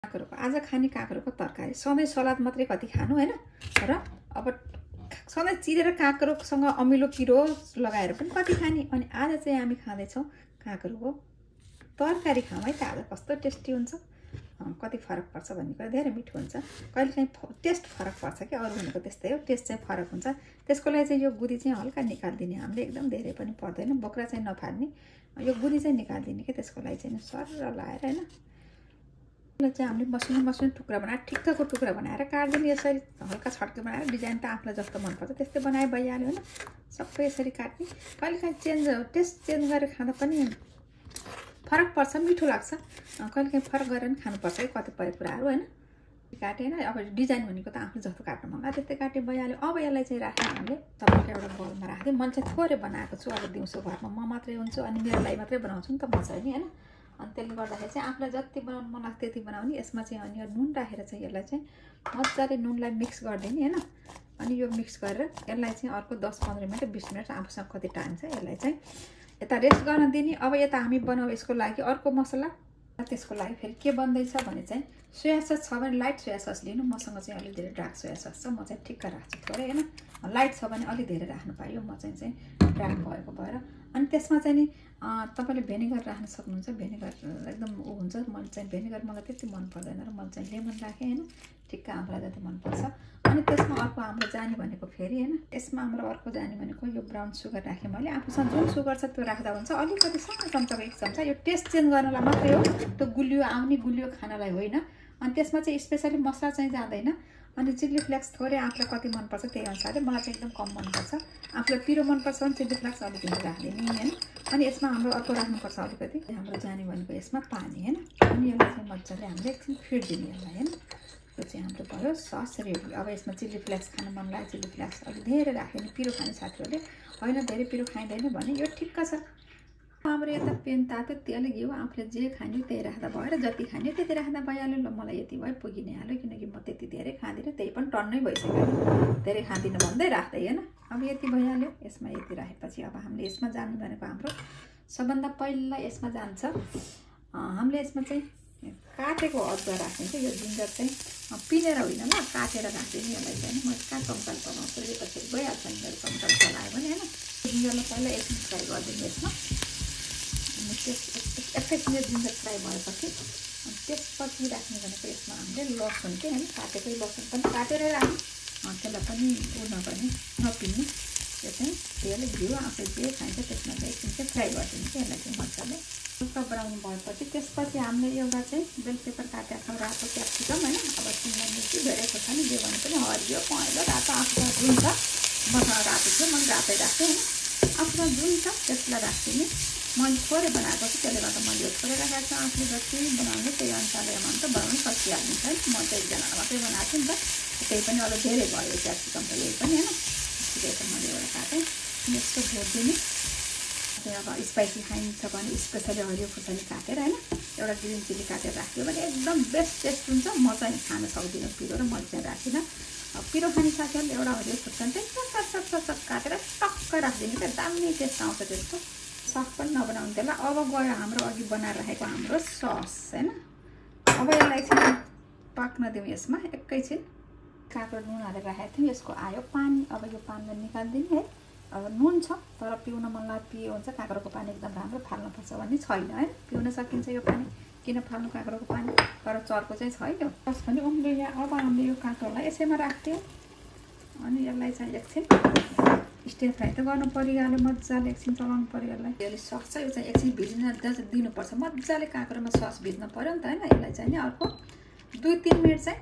काँक्रोको आज खाने काँक्रोको तरकारी सधैँ सलाद मात्रै कति खानु हैन र अब सधैँ चिरेर काँक्रोसँग अमिलो पिरो लगाएर पनि कति खाने अनि आज चाहिँ हामी खाँदै छौं काँक्रोको तरकारी खाउँ है त आज कस्तो टेस्टी हुन्छ कति फरक पर्छ भन्ने कुरा धेरै मिठो हुन्छ कहिलेकाहीँ टेस्ट फरक पर्छ के अरु भनेको त्यस्तै हो टेस्ट चाहिँ फरक हुन्छ त्यसको लागि चाहिँ यो गुदी चाहिँ हल्का निकाल्दिने हामीले एकदम धेरै पनि पर्दैन बोक्रा चाहिँ नफाड्ने यो गुदी चाहिँ निकाल्दिने के त्यसको लागि चाहिँ सरर लाएर हैन चाहिँ हामीले मसिनो टुक्रा बनाएर ठिक्कको टुक्रा बनाएर काट्दिने यसरी हल्का छड्के बनाएर डिजाइन त आफूलाई जस्तो मन पर्छ त्यस्तै बनाए भइहाल्यो हैन सबै यसरी काट्ने कहिलेकाहीँ टेस्ट चेन्ज गरेर खाँदा पनि फरक पर्छ मिठो लाग्छ कहिलेकाहीँ फरक गरेर पनि खानुपर्छ है कतिपय कुराहरू हैन काटे हैन अब डिजाइन भनेको त आफूले जस्तो काट्नु मन लाग्यो त्यस्तै काटे भइहाल्यो अब यसलाई चाहिँ राख्ने हामीले तपाईको एउटा बलमा राख्दिउँ मैले चाहिँ थोरै बनाएको छु अब दिउँसो घरमा म मात्रै हुन्छु अनि मेरो लागि मात्रै बनाउँछु नि त म चाहिँ नि हैन अनि त्यसले गर्दाखेरि चाहिँ आफूलाई जति बनाउनु मन लाग्छ त्यति बनाउने यसमा चाहिँ अनि नुन राखेर चाहिँ यसलाई चाहिँ मजाले नुनलाई मिक्स गर्दिने हैन अनि यो मिक्स गरेर यसलाई चाहिँ अर्को 10-15 मिनेट 20 मिनेट आफूसँग कति टाइम छ यसलाई चाहिँ यता रेस्ट गर्न दिने अब यता हामी बनाऊ यसको लागि अर्को मसला त्यसको लागि फेरि के बन्दैछ भने चाहिँ सोया सस छ भने लाइट सोया सस लिनु मसँग चाहिँ अलि धेरै डार्क सोया सस छ म चाहिँ ठिक्क राख्छु थोरै हैन लाइट छ भने अलि धेरै राख्नु पायो म चाहिँ डार्क भएको भएर अनि त्यसमा चाहिँ नि तपाईले भेनिगर राख्न सक्नुहुन्छ भेनिगर एकदम उ हुन्छ मैले चाहिँ भेनिगर मलाई त्यति मन पर्दैन र मैले चाहिँ लेमन राखे हैन ठिक्क आफूलाई जति मन पर्छ अनि त्यसमा अर्को हाम्रो जानी भनेको फेरि हैन यसमा हाम्रो अर्को जानी भनेको यो ब्राउन सुगर राखे मैले आफूसँग जुन सुगर छ त्यो राख्दा हुन्छ अलिकति सानो चम्चाको 1 चम्चा यो टेस्ट चेन्ज गर्नलाई मात्रै हो त्यो गुलियो आउने गुलियो खानलाई होइन अनि त्यसमा चाहिँ स्पेशली मसला चाहिँ जाँदैन अनि चिल्ली फ्लेक्स थोरै आफूलाई कति मन पर्छ त्यही अनुसारले मलाई चाहिँ एकदम कम मन पर्छ आफूलाई पिरो मन पर्छ भने चिल्ली फ्लेक्स अलिकति राख्दिने हैन अनि यसमा हाम्रो अर्को राख्नुपर्छ अलिकति हाम्रो जानी भनेको यसमा पानी हैन अनि यसलाई चाहिँ मजाले हामीले एकछिन फिर्दिने यसलाई हैन यो चाहिँ हाम्रो भयो सस रेडी अब यसमा चिल्ली फ्लेक्स खान मन लाग्यो चिल्ली फ्लेक्स अलि धेरै राख्दिने पिरो खाने साथीहरूले हैन धेरै पिरो खाइदैन भने यो ठिक्क छ हाम्रो यता पेन तातो तेल घिउ आफूले जे खाने त्यही राख्दा भयो र जति खाने त्यति राख्दा भइहाल्यो ल मलाई यति भयो पुगि नै हाल्यो किनकि म त्यति धेरै खाँदिनँ त्यही पनि टन्नै भइसक्यो धेरै खाँदिनँ भन्दै राख्दै हैन अब यति भइहाल्यो यसमा यति राखेपछि अब हामीले यसमा जानु भनेको हाम्रो सबभन्दा पहिला यसमा जान्छ हामीले यसमा चाहिँ काटेको अदुवा राख्दिन्छ यो जिन्जर चाहिँ पिनेर होइन ल काटेर राख्दिने यसलाई चाहिँ म कहाँ चम्चाल बनाउँछु यो पछि भइहाल्छ नि मेरो चम्चाल चलायो भने हैन जिन्जरलाई पहिला एकछिन फ्राई गरिदिनु यसमा एकैछिन जिन्जर फ्राई भएपछि अनि त्यसपछि राख्ने भनेको यसमा हामीले लसुन के हैन काटेकै लसुन पनि काटेर राख्ने त्यसलाई पनि उ नगर्ने नपिन्ने यो चाहिँ तेल घिउ आफूले जे खान्छ त्यसमा चाहिँ एकछिन चाहिँ फ्राई गरिदिनु कि यसलाई चाहिँ मजाले हल्का ब्राउन भएपछि त्यसपछि हामीले एउटा चाहिँ बेल पेपर काटेको छ रातो क्याप्सिकम हैन अब सिमला मिर्ची धेरै छ नि जे भने पनि हरियो पहेँलो रातो आफूसँग जुन छ मसँग रातो थियो मैले रातै राखेँ हैन आफूसँग जुन छ त्यसलाई राख्दिने मैले थोरै बनाएको छु त्यसले गर्दा मैले यो थोरै राखेको छु आफूले जति बनाउने त्यही अनुसारले त बनाउनु सकिहाल्छ है म चाहिँ एकजनालाई मात्रै बनाएको छु नि त त्यही पनि अलिक धेरै भयो क्याप्सिकम त यही पनि हैन ठिकै छ मैले एउटा काटेँ यस्तो भोटिदिने अब स्पाइसी खाइन्छ भने स्पेसली हरियो खुर्सानी काटेर हैन एउटा ग्रिन चिल्ली काटेर राख्यो भने एकदम बेस्ट टेस्ट हुन्छ म चाहिँ खान सक्दिनँ पिरो र मैले चाहिँ राखिनँ पिरो खाने साथीहरूले एउटा हरियो खुर्सानी चाहिँ सट काटेर टक्क राखिदिने क्या दामी टेस्ट आउँछ त्यसको सस पनि नबनाउनु त्यसलाई अब गयो हाम्रो अघि बनाएर राखेको हाम्रो सस हैन अब यसलाई एकछिन पाक्न दिउँ यसमा एकैछिन काँक्रो नुन हालेर राखेको थियौँ यसको आयो पानी अब यो पानीलाई निकाल्दिने है अब नुन छ तर पिउन मन लाग्यो पियो हुन्छ काँक्रोको पानी एकदम राम्रो फाल्नुपर्छ भन्ने छैन है पिउन सकिन्छ यो पानी किन फाल्नु काँक्रोको पानी तर चर्को चाहिँ छैन बस पनि उम्ले यहाँ अब हामीले यो काँक्रोलाई यसैमा राख्थ्यौँ अनि यसलाई चाहिँ एकछिन स्टिर फ्राई त गर्नु परिहाल्यो मजाले एकछिन चलाउनु पर्यो यसलाई यसले सक्छ यो चाहिँ एकछिन भिज्न दिनुपर्छ मजाले काँक्रोमा सस भिज्न पर्यो नि त हैन यसलाई चाहिँ नि अर्को 2-3 मिनेट चाहिँ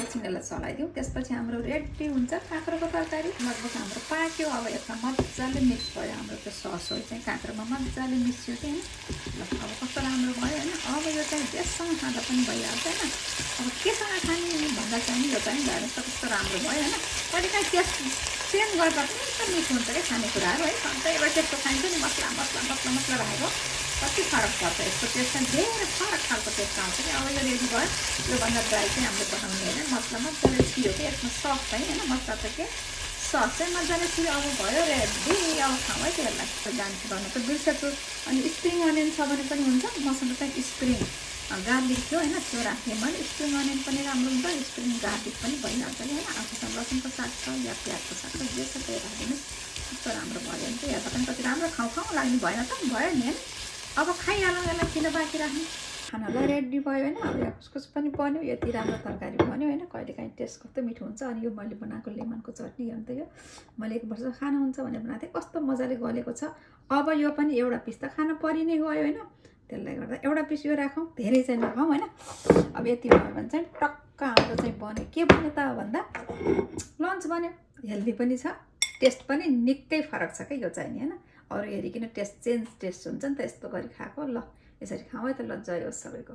एकछिन यसलाई चलाइदिउँ त्यसपछि हाम्रो रेडी हुन्छ काँक्रोको तरकारी लगभग हाम्रो पाक्यो अब यसमा मजाले मिक्स भयो हाम्रो त्यो सस हो चाहिँ काँक्रोमा मजाले मिक्सियो कि हैन ल अब कस्तो राम्रो भयो हैन अब यो चाहिँ जेसँग खाँदा पनि भइहाल्छ हैन अब केसँग खाने भन्दा चाहिँ यो चाहिँ हेर्नुहोस् त कस्तो राम्रो भयो हैन कहिलेकाहीँ टेस्ट चेन्ज गर्दा पनि एकदम मिठो हुन्छ क्या खानेकुराहरू है सधैँ एउटा त्यस्तो खाइन्छ नि मसला राखेको कति फरक पर्छ यसको टेस्ट चाहिँ धेरै फरक खालको टेस्ट आउँछ कि अब यो रेडी भयो योभन्दा ड्राई चाहिँ हामीले बनाउने होइन मसला मजाले छियो कि यसमा सस चाहिँ होइन मसला चाहिँ के सस चाहिँ मजाले छियो अब भयो रेडी अब खाउँ है त्यसलाई जान्छु गर्नु त बिर्सेछु अनि स्प्रिङ अनियन छ भने पनि हुन्छ मसँग चाहिँ स्प्रिङ गार्लिक थियो होइन, त्यो राखेँ मैले। स्प्रिङ अनियन पनि राम्रो हुन्छ, स्प्रिङ गार्लिक पनि भइहाल्छ नि होइन। आफूसँग लसुनको साग छ या प्याजको साग छ, जे छ त्यही राखिदिनुहोस्, कस्तो राम्रो भयो भने चाहिँ। या त पनि कति राम्रो खाउँ लाग्ने भएन त, भयो नि होइन। अब खाइहालौँ, यसलाई किन बाँकी राख्ने। खानालाई रेडी भयो होइन। अब यहाँ कुसकुस पनि बन्यो, यति राम्रो तरकारी बन्यो होइन। कहिलेकाहीँ टेस्ट कस्तो मिठो हुन्छ। अनि यो मैले बनाएको लेमनको चटनी अन्त यो मैले 1 वर्ष खानुहुन्छ भनेर बनाएको थिएँ, कस्तो मजाले गलेको छ। अब यो पनि एउटा पिस त खान परि नै गयो होइन। त्यसले गर्दा एउटा पिस यो राखौँ, धेरै चाहिँ नखाउँ होइन। अब यति भयो भने चाहिँ टक्क हाम्रो चाहिँ बन्यो। के बन्यो त भन्दा लन्च बन्यो। हेल्दी पनि छ, टेस्ट पनि निकै फरक छ क्या यो चाहिँ नि होइन। अरू हेरिकन टेस्ट हुन्छ नि त, यस्तो गरी खाएको। ल यसरी खाउँ है त, ल जय होस् सबैको।